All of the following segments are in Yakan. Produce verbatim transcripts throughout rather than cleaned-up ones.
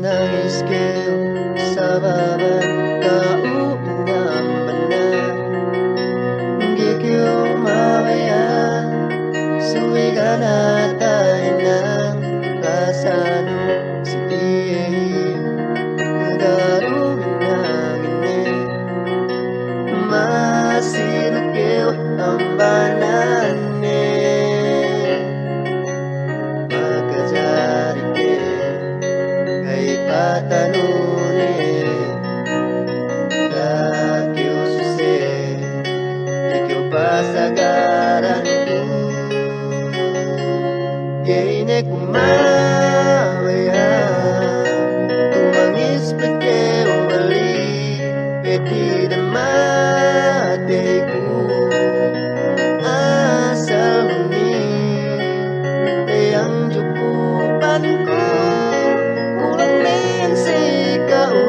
Nangis kew sababan ka'u ngambanna, ga'i kew mabaya', subey ga' ne tahinang pasanu si iye, daru hinangin ne, masi du kew ambanan ne. Makajari ke ga'i patanune, da'a kew suse, da'a kew pasagaran ku. Ga'i ne ku mabaya', tumangis pe kew balik, pī di damatey ku. Asal hunit, teyang jukupan ku, kulang ne si ka'u.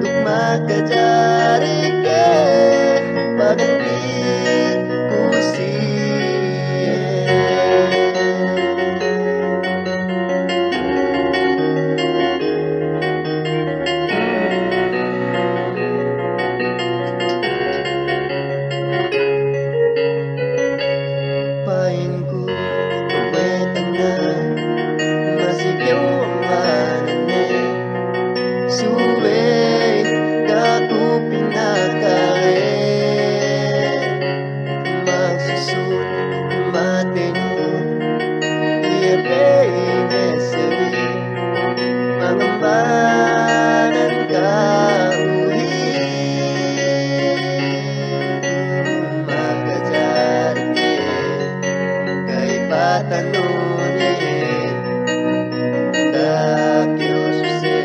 Duk makajari ke paganti ku siye. Pa'inku, kuwe' tana, masi kew ambanan ne, subey ga' ku pinakale. Magsusut mateynu, iye pe ine sebi, mangambanan ka'u hi. Makajari ke ga'i patanune, da'a kew suse,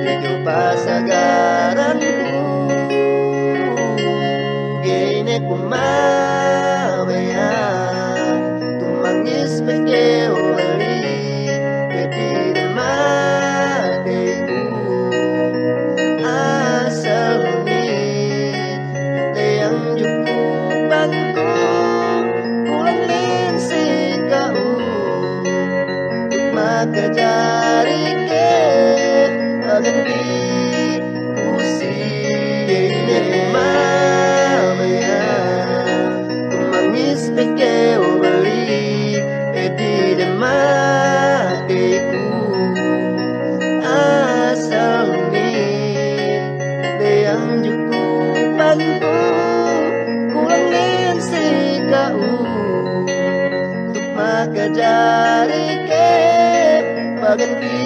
da'a kew pasagaran ku. Ga'i ne ku mabaya', tumangis pe kew balik, pī di damatey ku. Asal hunit, teyang jukupan ku, kulang ne si ka'u. Makajari ke paganti ku siye. Ga'i ne ku mabaya', tumangis pe kew balik, pī di damatey ku. Asal hunit, teyang jukupan ku, kulang ne si ka'u. Duk makajari ke paganti